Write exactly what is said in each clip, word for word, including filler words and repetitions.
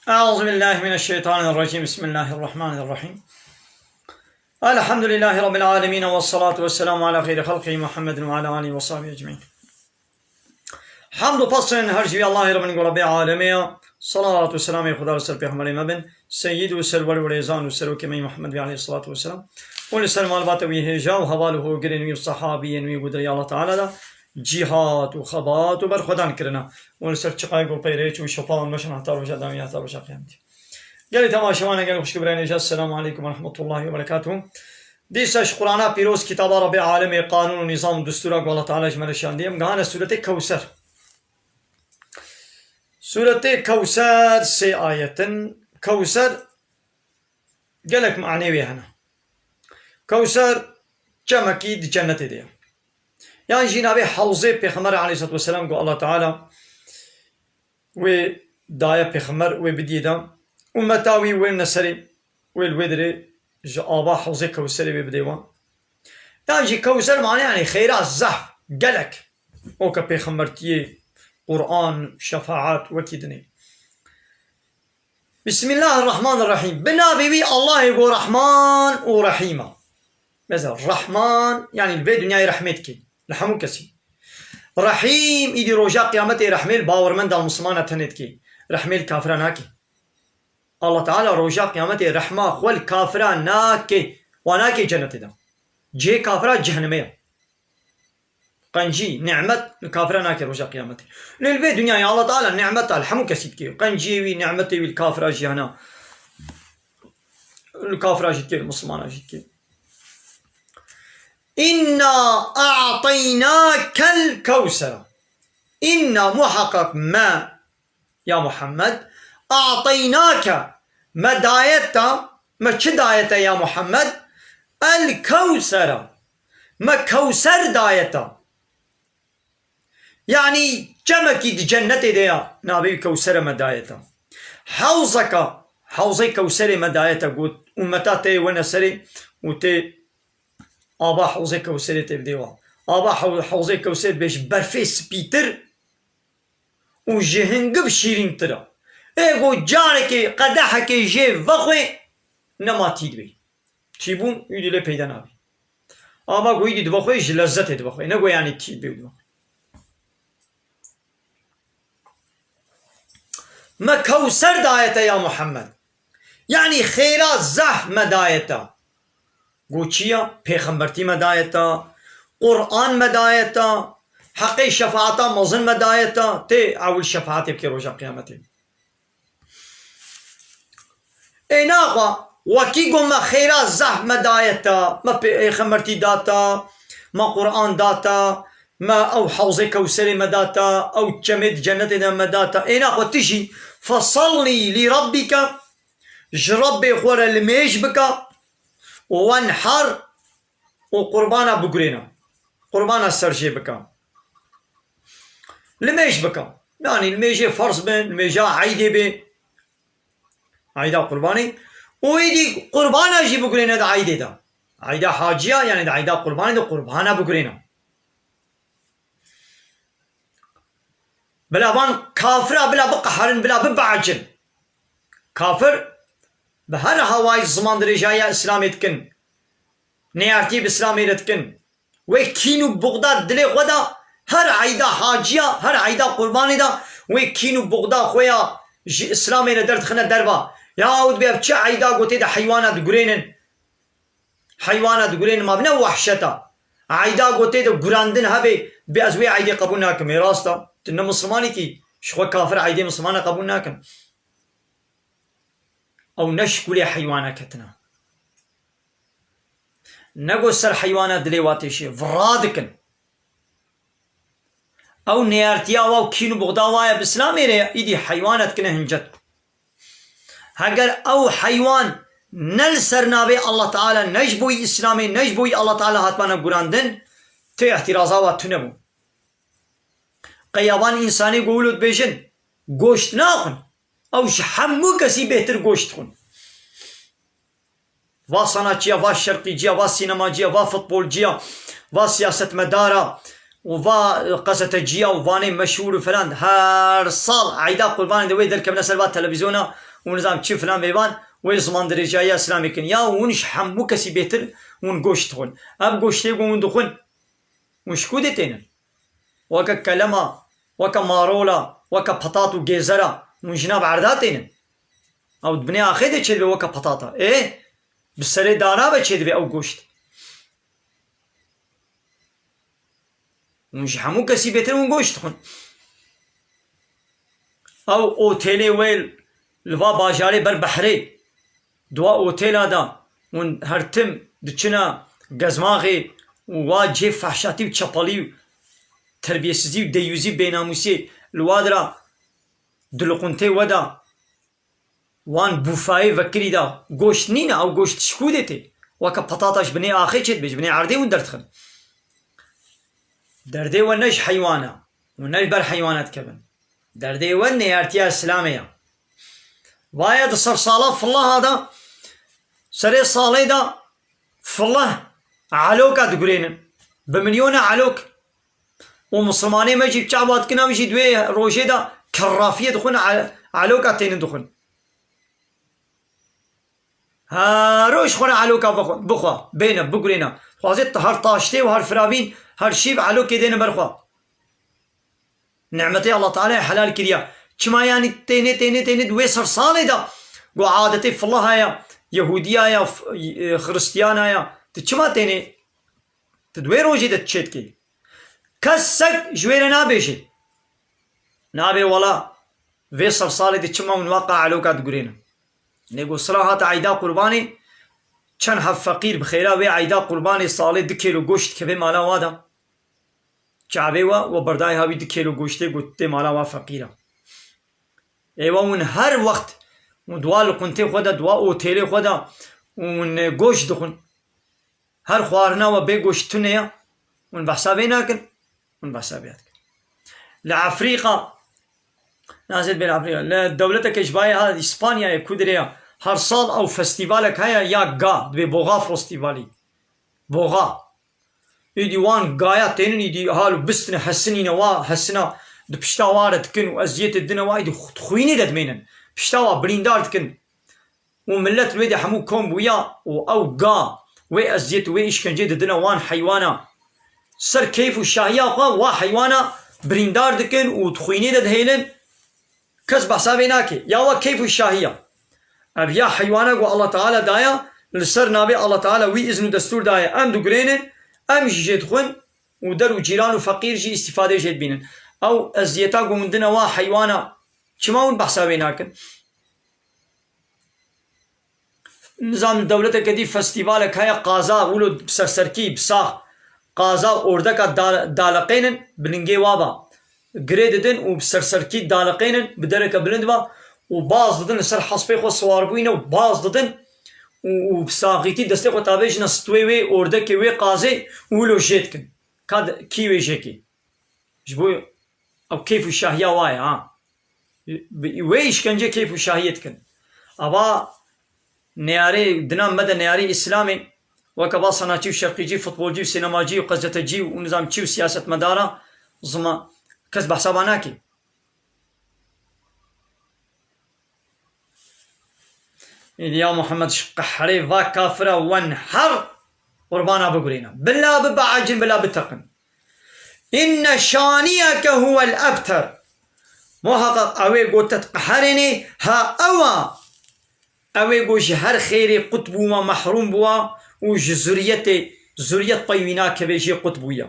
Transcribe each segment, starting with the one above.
أعوذ بالله من الشيطان الرجيم. بسم الله الرحمن الرحيم. الحمد لله رب العالمين، والصلاة والسلام على خير خلقه محمد وعلى آله وصحبه أجمعين. Hamd û pes ên her ji vî Allahê re bin ku Rebbê alemê ye. Salavat û selamê Xuda li ser pêxemberê me bin, seyyid û serwer û rêzan û serokê me yî Muhammed bê aleyhissalatu vesselam. Û li ser malbata wî hêja û heval û hogirên wî û sehabiyên wî ku di rêya Allah Teala de cîhat û xebat û berxwedan kirine. Û li ser çiqayê ku pey rê çû şefa û meşin heta roja dawî, heta roja qiyametê. Gelê temaşevanê, gelê xwişk û birayên hêja, Esselamu aleykum ve rahmetullahi ve berekatuhu. Dîsa ji Qur'ana pîroz, kitaba Rebbê alemê, qanûn û nîzam û destûra ku Allah Teala ji me re şandiye, em gihane sûretê Kewser. Sûretê Kewser sê ayet in. Kewser gelek manê wê hene. Kewser çemekî di cennetê de ye. Yan jî navê hewzê Pêxember aleyhissalatu vesselam ku Allah Teala wê daye pêxember, wê bidiyê de. Ummeta wî wê neserê, wê li wê dirê ji ava hewzê Kewserê wê bidê wan. Yan jî Kewser mane, yanî xêra zehf, gelek. Weke pêxembertiyê, Qur'an, şefaet, wekî dinê. Bismillahirrahmanirrahîm. Bi navê wî Allahê ku Rehman û Rehîm e. Mesela Rehman, yanî li vê dinyayê rehmê dikê li hemû kesî. Rehîm, îdî roja qiyametê rehmê li bawermenda û misilmana tenê dikê. Rehmê li kafira nakê. Allah Teala roja qiyametê rehma xwe li kafira nakê. Wa nakê cennetê de. Cihê kafira cehennemê ye. Qencî, nimet li kafira nake roja qiyametê. Lê li vê dinyayê Allah Teala nimeta li hemû kesî dike. Qenciyê wî, nimetê wî li kafira jî hene. Li kafira jî dike, li misilmana jî dike. Inna a'taynakel kewsera. Inna, muhakkak me, ya Muhammed, a'taynake, me dayeta, me çi dayeta ya Muhammed? El kewsera, me kewser dayeta. Yanî çemekî di cennetê de ya, navê wî Kewser e, me dayeta. Hewzeka, hewzê Kewserê me dayeta, got, ummeta te yê wene serê û tê ava hewzê Kewserê tê bidê wan. Ava hew-, hewzê Kewser bê ji berfê spîtir û ji hingiv şîrîntir e. Ê got carekê qedehekê jê vexwê, nema tî dibê. Tîbûn, îdî lê peyda nabî. Ama ku îdî dibe xwe, ji lezzetê dibe xwe. Ne ku yanî tî dibê û dibe xwe. Me Kewser dayete ya Muhammed. Yanî xêra zehf me dayete. Got çi ya? Pêxembertî me dayete. Qur'an me dayete. Heqê şefaeta mezin me dayete. Tê ewil şefaetê bikê roja qiyametê. Ê naxwe, wekî got me xêra zehf me dayeta, me pêxembertî data, me Qur'an data, me ew hewzê Kewserê me data, ew çemê di cennetê de me data. Ê naxwe tu jî, fesellî lî rebbîke, ji Rebbê xwe re limêj bike, û wenher, û qurbana bigurêne. Qurbana ser jê bike. Limêj bike. Yanî limêjê ferz bin, limêja eydê bê. Eyda qurbanê. Û êdî qurbana jî bigurêne di eydê de. Eyda haciya, yanî di eyda qurbanê de qurbana bigurêne. Bila van kafira bila biqeherin, bila bibecin. Kafir bi her hawayî ziman dirêjahiya Îslamê dikin. Neyartî bi Îslamê re dikin. Wê kîn û buxda dilê xwe de her eyda haciya, her eyda qurbanê de wê kîn û buxda xwe ya ji Îslamê re derdixine derva. Ya ew dibê ev çi eyda gotê de heywana digurênin. Heywana digurên ma bine wehşeta. Eyda gotê de gurandin hebê, bê ez wê eydê qebûl nakim. Ê rast e. Tu ne misilmanî kî, ji xwe kafir eydê misilmana qebûl nakin. Ew ne şikûlê heywana ketine. Ne got ser heywana dilê wa têşê. Vira dikin. Ew neyartiya wa û kîn û buxda wa ye bi Îslamê re ye, îdî heywana dikine hincet. Heger ew heywan ne li ser navê Allah Teala, ne ji bo wî Îslamê, ne ji bo wî Allah Teala hatibana gurandin, tê îhtîraza wa tune bû. Qey ya van însanê ku wilo dibêjin, goşt naxwin. Ew ji hemû kesî bêhtir goşt dixwin. Va sanatçiya, va şerqîciya, va sînemaciya, va futbolciya, va siyasetmedara û va, e, qezeteciya û vanê meşhûr û filan, her sal eyda qurbanê de wê derkevine ser va televîzyona Hûn nizam çi filan vêvan, wê ziman dirêjayiya Îslamê kin. Ya hûn ji hemû kesî bêtir hûn goşt dixwin. Ev goştê ku hûn dixwin, hûn ji ku dê tênin? Weke kelema, weke marola, weke petat û gêzera, hûn ji nav erda tênin. Ew di binê axê de çêdibe weke petata. Ê, bi serê dana ve çêdibe ew goşt. Hûn ji hemû kesî bêtir hûn goşt dixwin. Ew otêlê wê li va bajarê ber behrê, di wa otêla de hûn her tim diçine gezmaxê û wa cihê fehşatî û çepelî û terbiyesizî û deyûzî û bênamûsiyê li wa dira di liquntê we de wan bûfayê vekirî de goşt nîne, ew goşt ji ku dê tê? Weke petata ji binê axê çêdibe, ji binê erdê hûn derdixin. Derdê we ne ji heywan e û ne ji ber heywana dikevin. Derdê we neyartiya Îslamê ye. Vaye di ser sala filaha de, serê salê de filah eloka digurênin. Bi milyona elok. Û misilmanê me jî çawa dikin, em jî di wê rojê de kerrafiyê dixwin, e-, eloka tênin dixwin. Her roj xwe re eloka bixwe, bixwe, bêne, bigurêne. Dixwaze her taştê û her firavîn, her şîv elokê dêne ber xwe. Nimetê Allah Teala helal kiriye. Çima yanî tênê, tênê, tênê di wê ser salê de ku adetê filaha ye, Yehûdiya ye, f-, e, Xiristiyana ye, tu çima tênê? Tu di wê rojê de tu çê dikî? Kesek ji wê re nabêje. Nabê wela vê ser salê de çima hûn waqa eloka digurênin? Lê go sira hate eyda qurbanê, çend heb feqîr bi xêra wê eyda qurbanê salê du kêlo goşt dikeve mala wa de. Çavê we, we berdayê ha wî du kêlo goştê got tê mala wa feqîra. Ê we hûn her wext hûn di wa liquntê xwe de, di wa otêlê xwe de hûn goşt dixwin. Her xwarina we bê goşt tune ye. Hûn behsa vê nakin. Hûn behsa vê dikin. Li Efrîqa, nazê dibê li Efrîqa, li dewleteke ji bayê ha Îspanyayê ku dirê ya, her sal ew festîvalek heye ya ga, dibê Boğa Festîvalî. Boğa. Îdî wan gaya tênin, îdî hal û bistine, hesinîne wa, hesina di pişta wa re dikin û eziyetê dine wa, îdî xu-, xwînê de dimênin. Pişta wa birîndar dikin. Û millet wê de hemû kom bûya û ew ga wê eziyet û wê îşkencê didine wan heywana. Ser keyf û şahiya xwe wa heywana birîndar dikin û di xwînê de dihêlin. Kes behsa vê nake. Ya wa keyf û şahiya. Ev ya heywana ku Allah Teala daya, li ser navê Allah Teala wî izn û destûr daye. Em digurênin, em jî jê dixwin û der û cîran û feqîr jî îstîfadê jê dibînin. Ew eziyeta ku hûn dine wa heywana, çima hûn behsa wê nakin? Nizam li dewleteke dî festîvalek heye, qaza, wilo bi serserkî, bi sax, qaza ordeka da-, daleqênin, bi lingê wa ba. Girê didin û bi serserkî daleqênin, bi dereke bilind ba û baz didin, li ser hespê xwe siwar bûyîne û baz didin û, û bi saxîtî destê xwe tavêjine stwê wê ordekê wê qazê û wilo jê dikin. Ka di-, kî wê jê kê? Ji bo ew keyf û şahiya wa ye, ha. Bi wê îşkence keyf û şahiyê dikin. Ava neyarê, dina me de neyarê Îslamê, weke va sanatçî û şerqîcî, futbolcî û sînemacî û qezetecî û nizam çî û siyasetmedara zima kes behsa va nake. Îdî ya Muhammed ji qehrê va kafira wen her qurbana bigurîne. Bila bibe acil, bila biteqin. Inne şaniyeke huwel ebter. Muhaqqaq ew ê go te diqeherênê, ha ew a. Ew ê go ji her xêrê qut bûwa, mehrûm bûwa û ji zuriyetê, zuriyet pey wî nakeve jê qut bûye.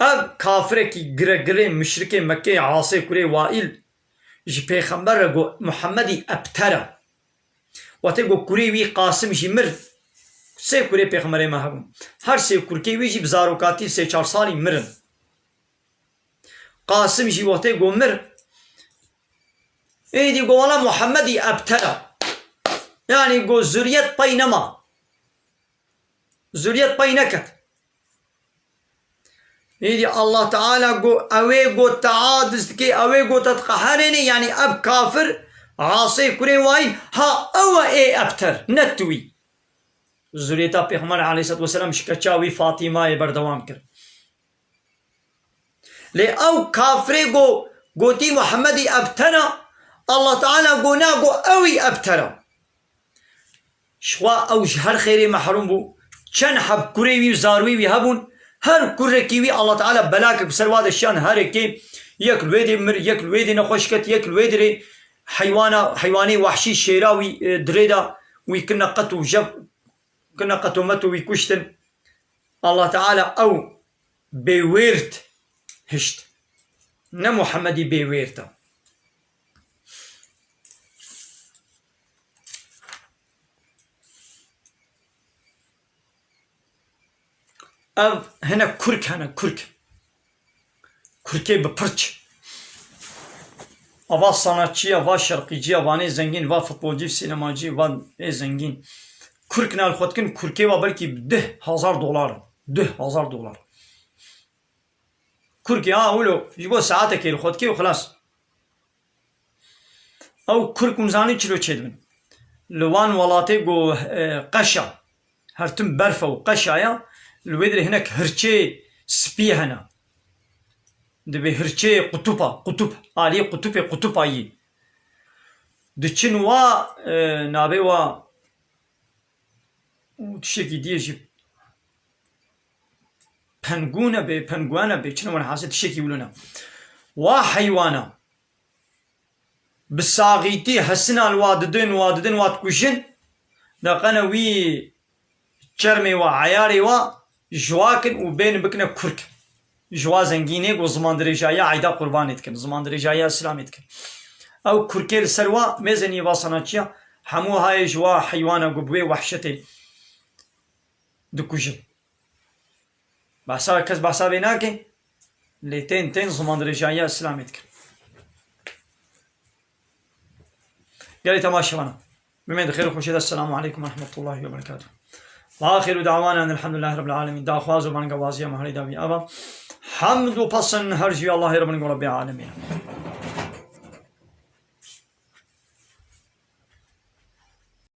Ev kafirekî giregirê muşrikê Mekkeyê Asê kurê Waîl ji pêxember re got, Muhemmedî ebter e. Wextê got kurê wî Qasim jî mir, sê kurê pêxemberê me hebûn. Her sê kurkê wî jî bi zarokatî sê çar salî mirin. Qasim jî wextê got mir, êdî got wela Muhemmedî ebter e. Yanî got zuriyet pey nema. Zuriyet pey neket. Êdî Allah Teala got, ew ê got te aciz dike, ew ê got te diqeherêne, yanî ev kafir, Asê kurê Waîl, ha ew e ê ebter, ne tu wî. Zuriyeta Pêxember aleyhisselatu vesselam ji keça wî Fatîmayê berdewam kir. Lê ew kafirê go, gotî Muhemmedî ebter e, Allah Teala go na go ewî ebtera. Jixwe ew ji her xêrê mehrûm bû. Çend heb kurê wî û zarwî wî hebûn. Her kurekî wî Allah Teala belakek bi ser wa de şiyan her êkê. Yek li wê dê mir, yek li wê dê nexweş ket, yek li wê dirê heywana, heywanê wehşî şêra wî, e, dirê de wî kirine qet û jev, kirine qetomet û wî kuştin. Allah Teala ew bêwêrt hişt. Ne Muhammedî bêwêrt e. Ev hinek kurk hene, kurk. Kurkê bi pirç. Ava sanatçiya, va şerqîciya, vanê zengîn, va futbolcî, sînemacî, va ê zengîn. Kurk na li xwe dikin, kurkê wa belkî bi deh hezar dolar in. Deh hezar dolar. Kurkê, ha, wilo, ji bo saetekê li xwe dikê û xilas. Ew kurk hûn zanîn çilo çêdibin. Li wan welatê ku, e, qeş e, her tim berf e û qeş e ya, li wê dirê hinek hirçê spî hene. Dibê hirçê qutup e, qutup, aliyê qutupê qutup e yî. Diçin wa, e, navê wa û tiştekî diyê jî pengûne bê, penguene bê, çi ne wene hase tiştekî wilo ne. Wa heywana bi saxîtî hesina li wa didin, wa didin, wa dikujin, deqene wî çermê wa, eyarê wa ji wa kin û bên bikine kurk. Ji wa zengînê ku zimandirêjahiya eyda qurbanê dikin, zimandirêjahiya Îslamê dikin. Ew kurkê li ser wa mêzenî va sanatçiya, hemû hayê ji wa heywana ku bi wê wehşetê dikujin. Behsa, kes behsa vê nake, lê tên, tên zimandirêjahiya Îslamê dikin. Gelê temaşevana. Bimên di xêr û xweşê de. Esselamu aleykum ve rahmetullahi ve berekatuh. Ve axiru da'wana enelhamdülillahi rabbil alemin. Daxwaz û bangewaziya mehalê dawî ava. Hamd û pesn her jî Allahê Rabbin û Rabbê Alemîn.